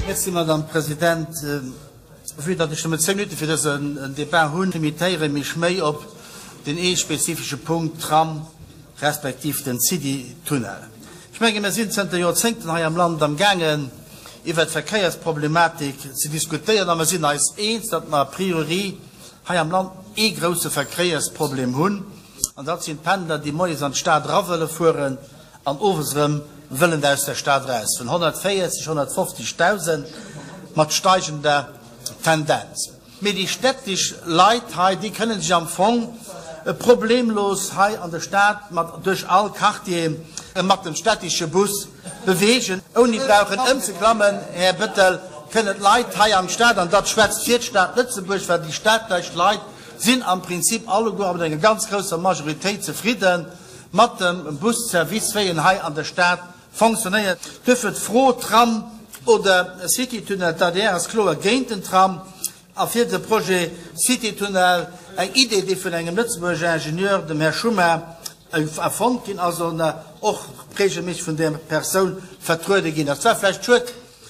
Merci, Madame President. Vue datt ech nëmmen 10 Minutte fir dësen Débat hunn, limitéiere mech méi op deen ee spezifesche Punkt, Tram respektiv den City-Tunnel. Ech menge mir sinn zënter Joerzéngten hei am Land amgaangen iwwert d'Verkéiersproblematik ze diskutéieren a mer sinn eis eens, datt mer a priori hei am Land ee grouse Verkéiersproblem hunn, an dat sinn d'Pendler, déi moies an d'Stad era wëlle fueren an owes erëm wëllen aus der Stad eraus, vun 140, 150.000 mat steigender Tendenz. Mee déi städtesch Leit hei, déi kënnen sech am Fong problemlos hei an der Stad mat duerch all Quartier mat dem städtesche Bus beweegen, ouni brauchen ëmzeklammen. Här Bettel, kënnen d'Leit hei an d'Stad, an dat schwätzt fir d'Stad Lëtzebuerg, well déi städtesch Leit sinn am Prinzip alleguer a mat enger ganz grousser Majoritéit zefridden mat dem Busservice, wéi en hei an der Stad fonctionnéiert. Duerfir d'Fro, Tram oder Citytunnel? D'adr ass kloer géint den Tram a fir de Projet Citytunnel, eng Idee, déi vun engem Lëtzebuerger Ingenieur, dem Här Schummer, erfonnt ginn ass an och regelméisseg vun där Persoun vertruede ginn ass. Et war vläicht schued,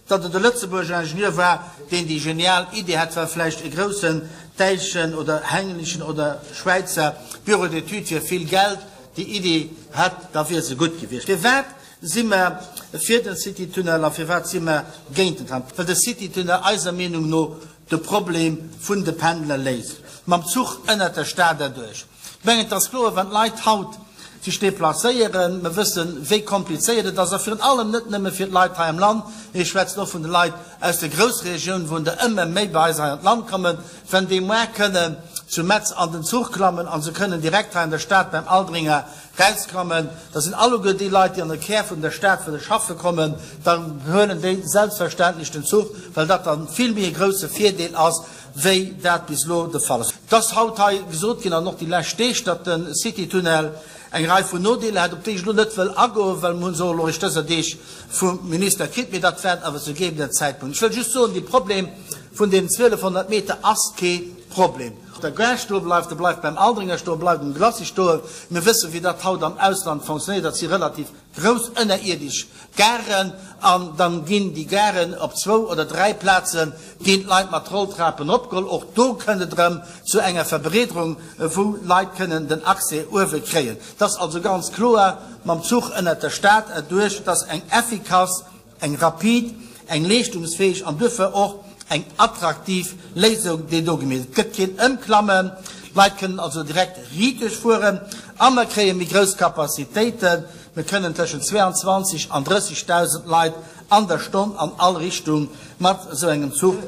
datt et e Lëtzebuerger Ingenieur war, deen déi genial Idee hat, war vläicht e groussen däitschen oder engleschen oder Schwäizer Bureau d'études fir vill Geld déi Idee hätt, da wier se gutt gewiescht. Firwat si mer fir den City-Tunnel a firwat si mer géint den Tram? Well de City-Tunnel eiser Meenung no de Problem vun de Pendler léist, mam Zuch ënnert der Stad erduerch. Ech mengen, et ass kloer, wann d'Leit haut sech deplacéieren, mer wëssen, wéi komplizéiert et ass, a virun allem net nëmme fir d'Leit hei am Land, mee ech schwätzen och vun de Leit aus der Groussregioun, wou der ëmmer méi bei eis hei an d'Land kommen, wenn déi moar kënnen zu Metz an den Zuch klammen a se kënnen direkt hei an der Stad beim Aldringer rausklammen, da sinn alleguer déi Leit, déi an de Kär vun der Stad wëlle schaffe kommen, da huelen déi selbstverständlech den Zuch, well dat dann vill méi e grouse Virdeel ass, wéi dat bis elo de Fall ass. Et ass haut hei gesot ginn, an och déi lescht Deeg, datt de City-Tunnel eng Rei vun Nodeeler hätt, op déi ech elo net wëll agoen, well mer hu se och elo eréischt dëser Deeg vum Minister kritt, mee dat wäert awer zu gegebenem Zäitpunkt. Ech wëll just soen, de Problem vun deenen 1.200 Meter ass kee Problem. Op der Gare stoe bleift, e bleift beim Aldringer stoen, bleift um Glacis stoen. Mir wëssen, wéi dat haut am Ausland fonctionnéiert, dat si relativ grouss ënnerierdesch Garen an dann ginn déi Garen op zwou oder dräi Plaze ginn d'Leit mat Rolltrapen eropgeholl. Och do kënnt et erëm zu enger Verbreederung, wou Leit kënnen den Accès uewe kréien. Et ass also ganz kloer, mam Zuch ënnert der Stad erduerch, et ass eng effikass Eng rapid, eng leeschtungsfäeg an duerfir och eng attraktiv Léisung, déi do gemeet. Et gëtt keen Ëmklammen, d'Leit kënnen also direkt riit duerchfueren a mer kréie méi grouss Capacitéiten. Mir kënnen tëschent 22 an 30.000 Leit an der Stonn an all Richtung mat esou engem Zuch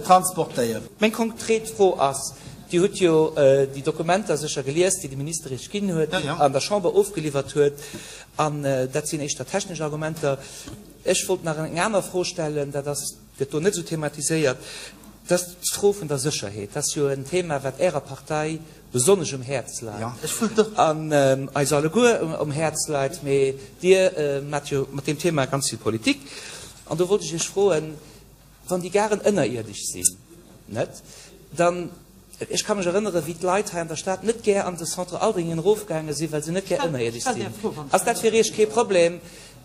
transportéieren. Meng konkret Fro ass, Dir hutt jo déi Dokumenter sécher gelies, déi de Minister Iech ginn huet, an der Chamber ofgeliwwert huet. An dat sinn éischter technesch Argumenter. Ech wollt nach eng aner Fro stellen, dat ass, gëtt do net esou thematiséiert, dat ass d'Fro vun der Sécherheet. Dat ass jo en Thema, wat Ärer Partei besonnesch um Häerz läit an eis alleguer um Häerz läit. Mee Dir maacht jo mat deem Thema ganz vill Politik. An do wollt ech Iech froen, Wann déi Garen ënnerierdesch sinn, net, dann, ech ka mech erënneren, wéi d'Leit hei an der Stad net gär an de Centre Aldringen erofgaange sinn, well se net gär ënnerierdesch sinn. Ass dat fir Iech kee Problem?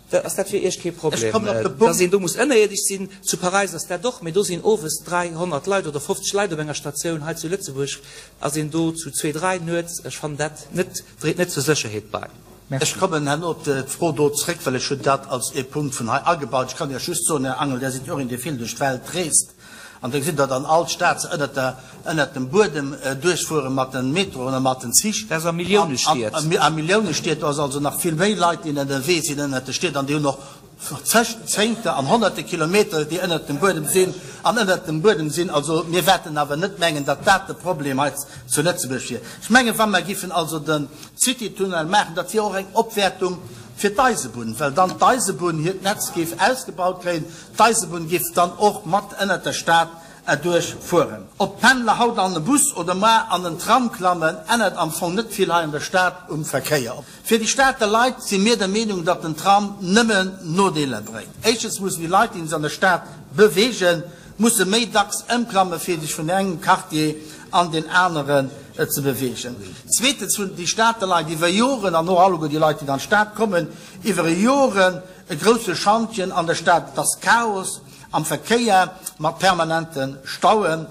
Ass dat fir Iech kee Problem, dass een do muss ënnerierdesch sinn? Zu Paräis ass dat och, mee do sinn owes 300 Leit oder 50 Leit op enger Statioun. Hei zu Lëtzebuerg ass een do zu zwee, dräi nuets. Ech fannen dat net, dréit net zur Sécherheet bei. Ech kommen herno op d'Fro do zréck, well ech hunn dat als ee Punkt vun hei agebaut. Ech kann Iech just soen, Här Angel, Der sidd jo och een, dee vill duerch d'Welt reest, an da gesitt Der dann all d'Stad se ënnert der, ënnert dem Buedem duerchfuere mat de Metroen a mat den Zich. Dat ass a Milliounestied. A Milliounestied, do ass also nach vill méi Leit, déi ënnerwee sinn ënnert de Stied, an déi hunn och Zéngte an honnerte Kilometer, déi ënnert dem Buedem sinn an ënnert dem Buedem sinn. Also mir wäerten awer net mengen, datt dat de Problem hei zu Lëtzebuerg wier. Ech mengen, wa mer giffen also de Citytunnel maachen, dat wier och eng Opwäertung fir d'Eisebunn, well dann d'Eisebunn hiert Netz géif ausgebaut kréien. D'Eisebunn géif dann och mat ënnert der Stad erduerch fueren. Ob d'Pendler haut an e Bus oder moar an en Tram klammen, ännert am Fong net vill hei an der Stad um Verkéier. Fir déi Stater Leit si mir der Meenung, datt den Tram nëmmen Nodeeler bréngt. Éischtens mussen déi Leit, déi sech an der Stad beweegen, musse méi dacks ëmklamme fir sech vun engem Quartier an deen aneren ze beweegen. Zweetens hunn déi Stater Leit iwwer Joren, an och alleguer déi Leit, déi an d'Stad kommen, iwwer Joren e grousse Schantjen an der Stad. Et ass Chaos. am Verkéier mat permanente Stauen.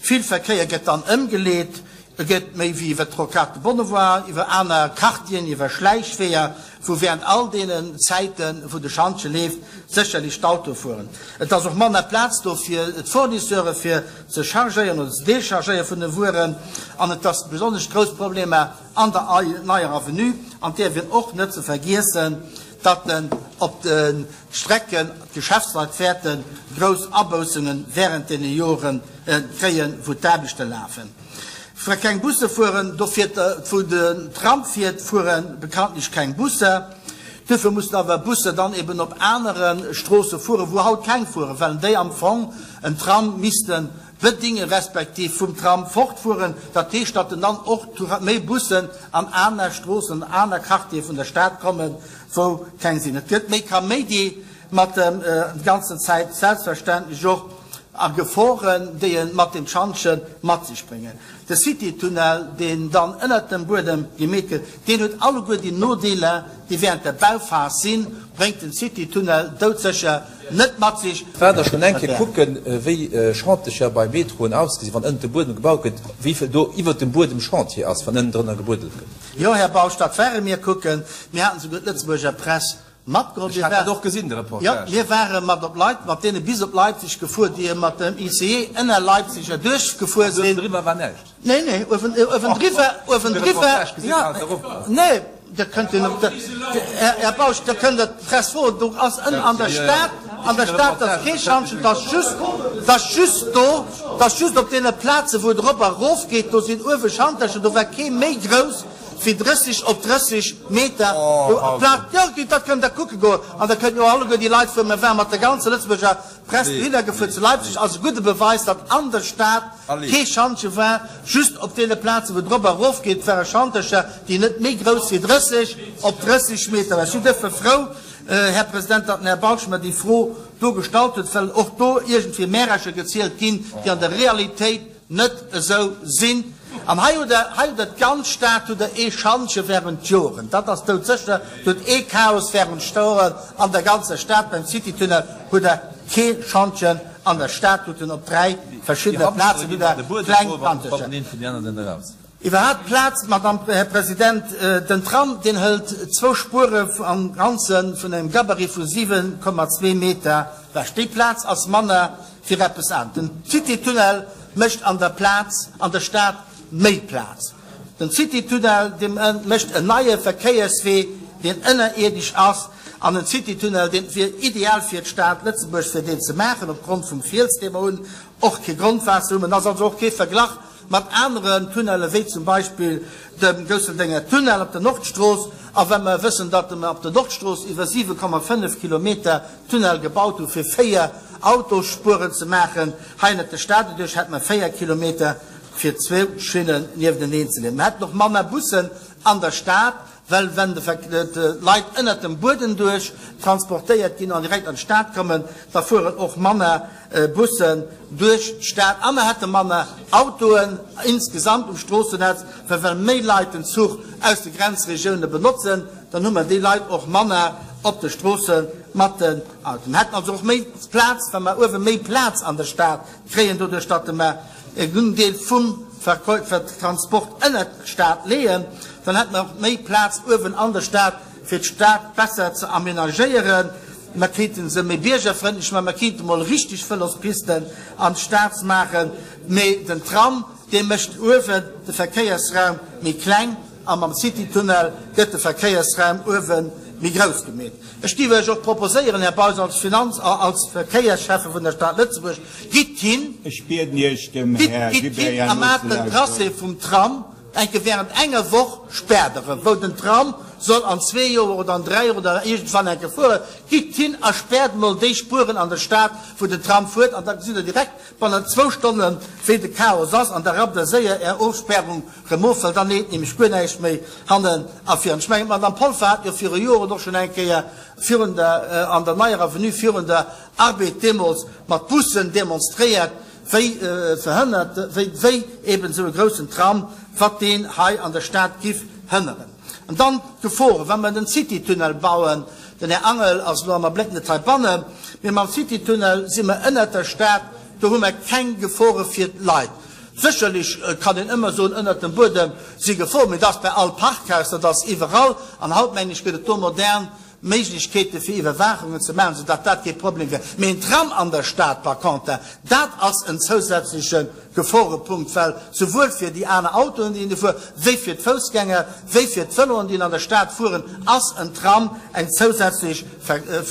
Vill Verkéier gëtt dann ëmgeleet, e gëtt méi wéi iwwer d'Rocade de Bonnevoie, iwwer aner Quartieren, iwwer Schläichweeër, wou während all deenen Zäiten, wou de Schantje leeft, sécherlech d'Autoe fueren. Et ass och manner Plaz do fir d'Fournisseure fir ze chargéieren oder ze déchargéiere vun de Wueren an et ass besonnesch grouss Problemer an der neier Avenue an däerf een och net ze vergiessen, datt en op de Strecken d'Geschäftsleit wäerte grouss Aboussunge während deene Jore kréien, wou d'Aarbechte lafen. Wa keng Busse fueren, do fiert, wou den Tram fiert, fuere bekanntlech keng Busser. Duerfir mussen awer Busser dann eben op anere Stroosse fueren, wou haut keng fueren, well déi am Fong en Tram misste bedinge respektiv vum Tram fortfueren. Dat heescht, datt dann och méi Bussen an aner Stroossen, an aner Quartiere vun der Stad kommen, wou keng sinn. Et gëtt méi Kaméidi mat dem ganzen Zäit, selbstverständlech och a Geforen, déi e mat dem Schantje mat sech bréngen. De City-Tunnel, deen dann ënnert dem Buedem gemeet gëtt, deen huet alleguer déi Nodeeler, déi während der Bauphas sinn, bréngt den City-Tunnel doudsécher net mat sech. Waart der schonn eng Kéier kucken, wéi Chantier bei Metroen ausgesinn, wann ënnert dem Buedem gebaut gëtt, wéi vill do iwwert dem Buedem Chantier ass, wann ënnendrënner gebuddelt gëtt? Jo, Här Bausch, dat ware mir kucken. Mir haten souguer d'Lëtzebuerger Press matgeholl. Ech hat dat och gesinn, de Reportage. Jo, mir ware mat op Leip, mat deene bis op Leipzig gefuer, déi mat dem ICE ënner Leipzig erduerch gefuer sinn. Uewendriwwer war näischt? Nee, nee, uewendriwwer, uewendriwwer, jo, nee, dat kënnt Dir op de, Här Bausch, da kënnt Der d'Press froen. Do ass ënn an der Stad, an der Stad ass kee Schantjen, et ass just, et ass just do, et ass just op deene Plazen, wou et erop a erof geet, do sinn uewe Schantercher, do war kee méi grouss wéi 30 op 30 Meter. Jo, dat kënnt Der kucke goen. An da kënnen jo alleguer déi Leit froen, Mä war mat der ganzer Lëtzebuerger Press dohinner gefuer zu Leipzig ass e gudde Beweis, datt an der Stad kee Schantje war. Just op deene Plazen, wou et erop a erof geet, ware Schantercher, déi net méi grouss wéi 30 op 30 Meter waren. Ech sinn duerfir frou, Här President, datt den Här Bausch mer déi Fro do gestallt huet, well och do iergendwéi Märercher gezielt ginn, déi an der Realitéit net esou sinn. An hei hutt Der, hei hutt Der d'ganz Stad, hutt Der ee Schantje während Joren, dat ass doudsécher, Der hutt ee Chaos während Joren an der ganzer Stad. Beim Citytunnel hutt Der kee Schantjen an der Stad, hutt en op 3 verschiddene Plazen hutt Der kleng Schantercher. Iwwerhaapt Plaz, Madame, Här President, den Tram, deen hëlt zwou Spuere am Ganze vun engem Gabarit vu 7,2 Meter ewech. Déi Plaz ass manner fir eppes anescht. Den City-Tunnel mécht an der Plaz, an der Stad méi Plaz. Den City-Tunnel, dee mécht en neie Verkéierswee, deen ënnerierdesch ass. An en City-Tunnel, dee wier ideal fir d'Stad Lëtzebuerg, fir deen ze maachen, opgrond vum Fiels, dee mer hunn, och kee Grondwaasser hunn. En ass also och kee Verglach mat aneren Tunnelle wéi zum Beispill dem Gousseldenger Tunnel op der Nordstrooss. A wa mer wëssen, datt mer op der Nordstrooss iwwer 7,5 Kilometer Tunnel gebaut hu fir 4 Autosspueren ze maachen, hei ënnert der Stad erduerch hätte mer 4 Kilometer fir zwou Schinnen niewenteneen ze leeën. Mer hätten och manner Bussen an der Stad, Well wenn d'Leit ënnert dem Buedem duerch transportéiert ginn an direkt an d'Stad kommen, da fueren och manner Bussen duerch d'Stad a mer hätte manner Autoen insgesamt um Stroossennetz, well well méi Leit den Zuch aus de Grenzregioune benotzen, dann hu mer déi Leit och manner op de Stroosse mat den Autoen. Mer hätten also och méi Plaz, wa mer uewe méi Plaz an der Stad kréien, doduerch datt mer e gudden Deel vum Transport ënnert d'Stad leeën, dann hätte mer och méi Plaz uewen an der Stad, fir d'Stad besser ze aménagéieren. Mer kéinte se méi biergerfrëndlech maachen, mer kéinte mol richteg Vëlospisten an d'Stad maachen. Mee den Tram, dee mécht uewen de Verkéiersraum méi kleng a mam Citytunnel gëtt de Verkéiersraum uewe méi grouss gemeet. Ech géif Iech och proposéieren, Här Bausch, als Finanz-, als Verkéiersschäffe vun der Stad Lëtzebuerg, Gitt hin, Ech bieden Iech, dem Här gitt hin Gibéryen a maacht den Tracé nozelauschteren. vum Tram enke während enger Woch, späert Der e, wou den Tram soll an zwee Joer oder an dräi Joer oder iergendwann enke fueren. Gitt hin a späert emol déi Spueren an der Stad, wou den Tram fuert, an da gesitt Der direkt bannent zwou Stonnen, wéi de Chaos ass, an da rappt Der séier Är Ofspärung rëm of, well dann leet nämlech guer näischt méi hannen a vir. An ech mengen, d'Madame Polfer hat jo viru Joren och schonn eng Kéier virun der, an der Neier Avenue virun der Arbed deemools mat Bussen demonstréiert, wéi verhënnert, wéi, wéi eben esou e groussen Tram, wat deen hei an der Stad giff hënneren. An dann d'Geforen, wa mer den City-Tunnel bauen, den Här Angel ass elo am Abléck net heibannen, Mee mam City-Tunnel si mer ënnert der Stad, do hu mer keng Gefore fir d'Leit. Sécherlech kann een ëmmer soen, ënnert dem Buedem si Geforen, mee dat ass bei all Parkhaus, dat ass iwwerall. An haut, mengen ech, gëtt et do modern Méiglechkeete fir Iwwerwaachungen ze maachen, soudatt dat kee Problem wär. Mee en Tram an der Stad par conter, dat ass en zousätzleche Geforepunkt, well souwuel fir déi aner Autoen, déi fueren, wéi fir d'Foussgänger, wéi fir d'Vëloen, déi an der Stad fueren, ass en Tram eng zousätzlech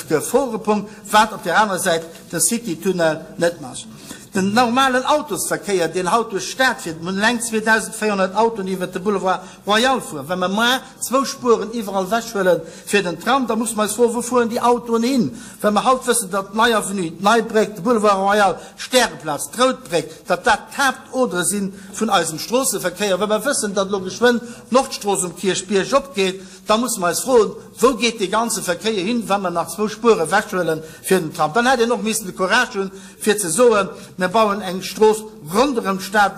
Geforepunkt, wat op där anerer Säit de City-Tunnel net mécht. Den normalen Autosverkéier, deen haut duerch d'Stad fiert, mir hunn eleng 2.400 Autoen, déi iwwert de Boulevard Royal fueren, wa mer mar zwou Spueren iwwerall ewechhuele fir den Tram, da musse mer eis froen, Wou fueren déi Autoen hin? Well mer haut wëssen, datt d'Nei Avenue, d'Nei Bréck, de Boulevard Royal, d'Stäreplaz, d'Rout Bréck, datt dat d'Haaptodere si vun eisem Stroosseverkéier. Well mer wëssen, datt elo geschwënn d'Nordstrooss um Kierchbierg opgeet, da musse mer eis froen, Wou geet dee ganze Verkéier hin, wa mer nach zwou Spuere ewechhuele fir den Tram? Dann hätt een och missen de Courage hunn, fir ze soen, Mir bauen eng Strooss ronderëm d'Stad,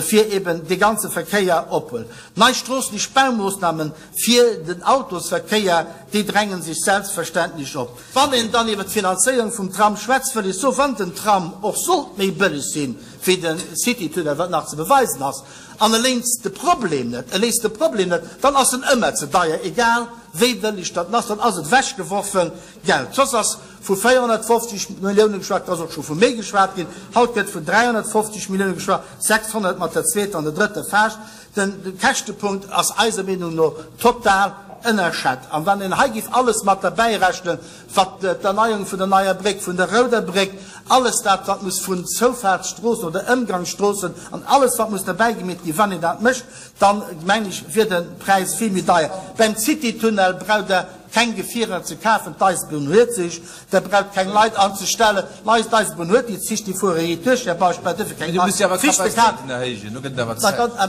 fir eben dee ganze Verkéier ophuelen. Nei stroosslech Baumoossnamen fir den Autosverkéier, déi drängen sech selbstverständlech op. Wann een dann iwwer d'Finanzéierung vum Tram schwätzt, wëll ech soen, wann den Tram och sollt méi bëlleg sinn wéi de Citytunnel, wat nach ze beweisen ass, an e léist de Problem net, e léist de Problem net, dann ass en ëmmer ze deier, egal wéi bëlleg datt en ass, dann ass et ewechgeworfen Geld. Soss ass Vu 450 Millioune geschwat, et ass och scho vu méi geschwat ginn, haut gëtt vun 350 Millioune geschwat, 600 mat der zweeter an der drëtter Phas. Den Käschtepunkt ass eiser Meenung no total ënnerschat. An wann een hei géif alles mat derbäi rechnen, wat d'Erneierung vun der Neier Bréck, vun der Rouder Bréck, alles dat wat muss vun Zoufaartsstroossen oder Ëmgangsstroossen an alles wat muss derbäi gemeet ginn, wann een dat mécht, dann mengen ech wier de Präis vill méi deier. Beim Citytunnel braucht Der Keng Gefierer ze kafen, d'Eisebunn huet sech, der braucht keng Leit anzestellen, d'Eisebunn huet déi Zich, déi fuere riit duerch, Här Bausch, braucht duerfir keng nei Zich ze kafen.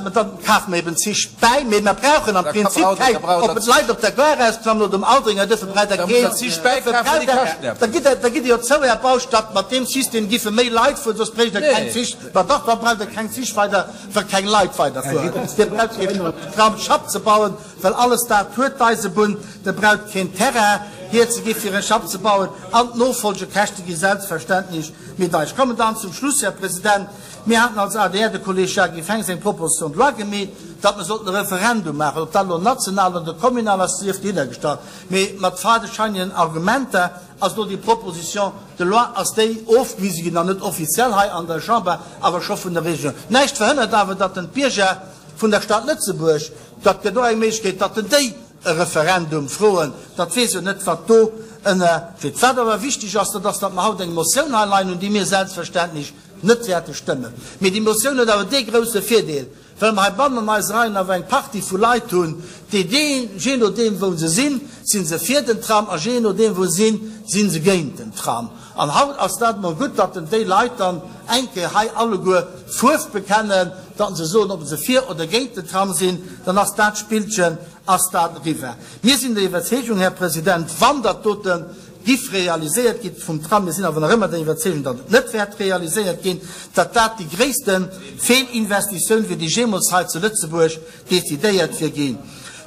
Mä dann kafe mer eben Zich bäi, mee mer brauchen am Prinzip keng, ob et Leit op der Gare ausklammen oder um Aldringer, duerfir braucht Der keen, duerfir braucht Der, da gitt Der, da gitt Der jo zou, Här Bausch, datt mat deem System giffe méi Leit fueren, soss bréicht Der keng Zich, ma dach, da braucht Der keng Zich weider, wa keng Leit weiderfueren. Dir braucht keen Tramsschapp ze bauen. Well alles dat huet d'Eisebunn, der braucht keen Terrain hierzegi fir e Schapp ze bauen an d'Nofolgekäschte gi selbstverständlech méi deier. Ech kommen dann zum Schluss, Här President. Mir haten als adr, de Kolleg Jacques Fengs, eng Proposition de loi gemeet, datt mer sollten e Referendum maachen, ob dat elo national oder communal ass, sief dohinnergestallt, mee mat fadenscheinigen Argumenter ass elo déi Proposition de loi ass déi ofgewise ginn, an net offiziell hei an der Chamber, awer scho vun der Regierung. Näischt verhënnert awer, datt den d'Bierger vun der Stad Lëtzebuerg, Dat gëtt och eng Méiglechkeet, datt en déi e Referendum froen. Dat weess jo net, wat do ënner steet. Wat awer wichteg ass, dat ass, datt mer haut eng Motioun hei leien hunn, déi mir selbstverständlech net wäerte stëmmen. Mee déi Motioun huet awer dee grouse Virdeel, well mer heibannen an eise Reien awer eng Partie vu Leit hunn, déi dee, jee nodeem wou se sinn, si se fir den Tram a jee nodeem wou se sinn, si se géint den Tram. An haut ass dat emol gutt, datt en déi Leit dann eng Kéier hei alleguer Fuerf bekennen, datt se soen, ob se fir oder géint den Tram sinn, dann ass dat Spillchen ass dat eriwwer. Mir sinn der Iwwerzeegung, Här President, wann dat dote giff realiséiert gi vum Tram, mir sinn awer nach ëmmer der Iwwerzeegung, datt et net wäert realiséiert ginn, datt dat déi gréisste Feelinvestitioun wier, déi jeemools hei zu Lëtzebuerg decidéiert wier ginn.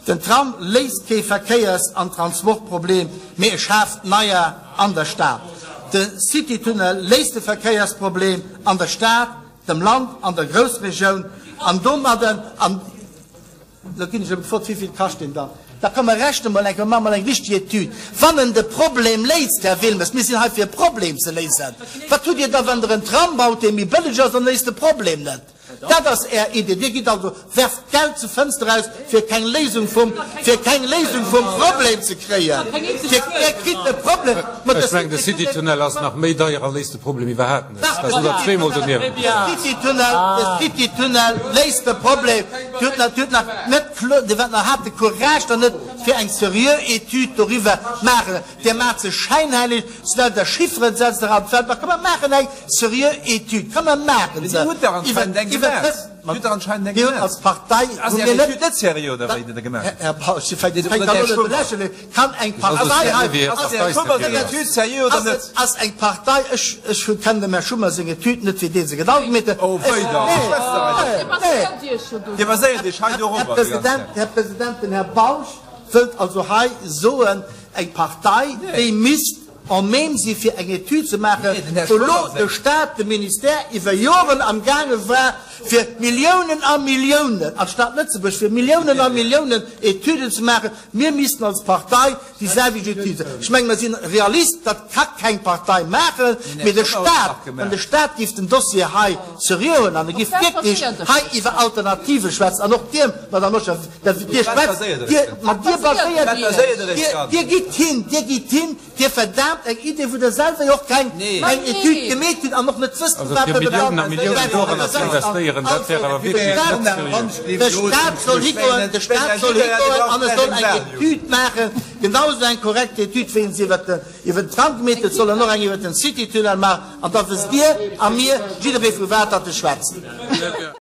Den Tram léist kee Verkéiers an Transportproblem, mee e schaaft neier an der Stad. De Citytunnel léist de Verkéiersproblem an der Stad, dem Land an der Groussregioun an domadden, an lo ginn ech elo gefrot, wéivill kascht deen dann, da komm mer rechne mol eng Kéier, maache mol eng richteg Etüd, wann en de Problem léist, Här Wilmes, mir sinn hei fir e Problem ze léisen, wat hutt Dir da wann Der en Tram baut, dee méi bëlleg ass an léist de Problem net? Dat ass Är Idee. Dir gitt also, werft d'Geld zur Fënster aus, fir keng Léisung vum, fir keng Léisung vum Problem ze kréien. Dir kritt e Problem. Ma Ech mengen, de Citytunnel ass nach méi deier a léist de Problem iwwerhaapt net. Dat hutt Der zweemol doniewent gesot. De Citytunnel, de Citytunnel léist de Problem. Dir hutt nach, Dir hutt nach net kloer, Dir waart nach hat de Courage dann net, fir eng seriö Etüd doriwwer maachen. Dir maacht sech schäinhelleg, stellt der Chifferen, setzt der an d'Welt. Ma komm mer maachen eng seriö Etüd, komm mer maachen se Dir hutt der anscheinend eng iwwer gemaach. dës. Dir hutt der anscheinend eng Mir hunn gemaach. als Partei, Ass hu Är mir net. Etüd net seriö oder wéi hutt Der gemaach? Här Bausch, Sie fänken Oder an Här elo Schummer. belächelen. Kann eng Also Partei hei, seriö wéi Är ass Här Partei Schummer seriö seng ass. Etüd seriö oder ass net? et, ass eng Partei, ech, ech hu kennen dem Här Schummer seng Etüd net, wéi dee se genau gemeet huet. Oh Ech, wéi dann? nee, Schwätzt Der hei nee, nee. Dir baséiert Iech hei Här dorobber déi ganz President, Zäit. Här President, den Här Bausch wëllt also hei soen, Eng Partei, déi misst. en même si fir eng Etüd ze maachen, wou elo de Stat, de Ministère iwwer Joren am gaange war fir Milliounen a Milliounen an d'Stad Lëtzebuerg, fir Milliounen a Milliounen Etüden ze maachen. Mir missten als Partei déi selwecht Etüd. Ech mengen, mer si Realist, dat ka keng Partei maachen, mee de Stat, wann de Stat géif den Dossier hei seriö huelen an e géif wierklech hei iwwer Alternative schwätzen, an och Dir, Madame Loschetter, Dir schwätzt, Dir, ma Dir baséiert, Dir gitt hin, Dir gitt hin, Dir verdaamt eng Idee, wou Der selwer jo och keng Etüd gemeet hutt an och net wësst, vu wat Der De Staat soll higoen, de Staat soll higoen an e soll eng Etüd maachen, genau esou eng korrekt Etüd, wéi en se iwwert den Tram gemeet huet, soll en och eng iwwert den Citytunnel maachen an da wësst Dir a mir, jidderee, vu wat datt e schwätzt.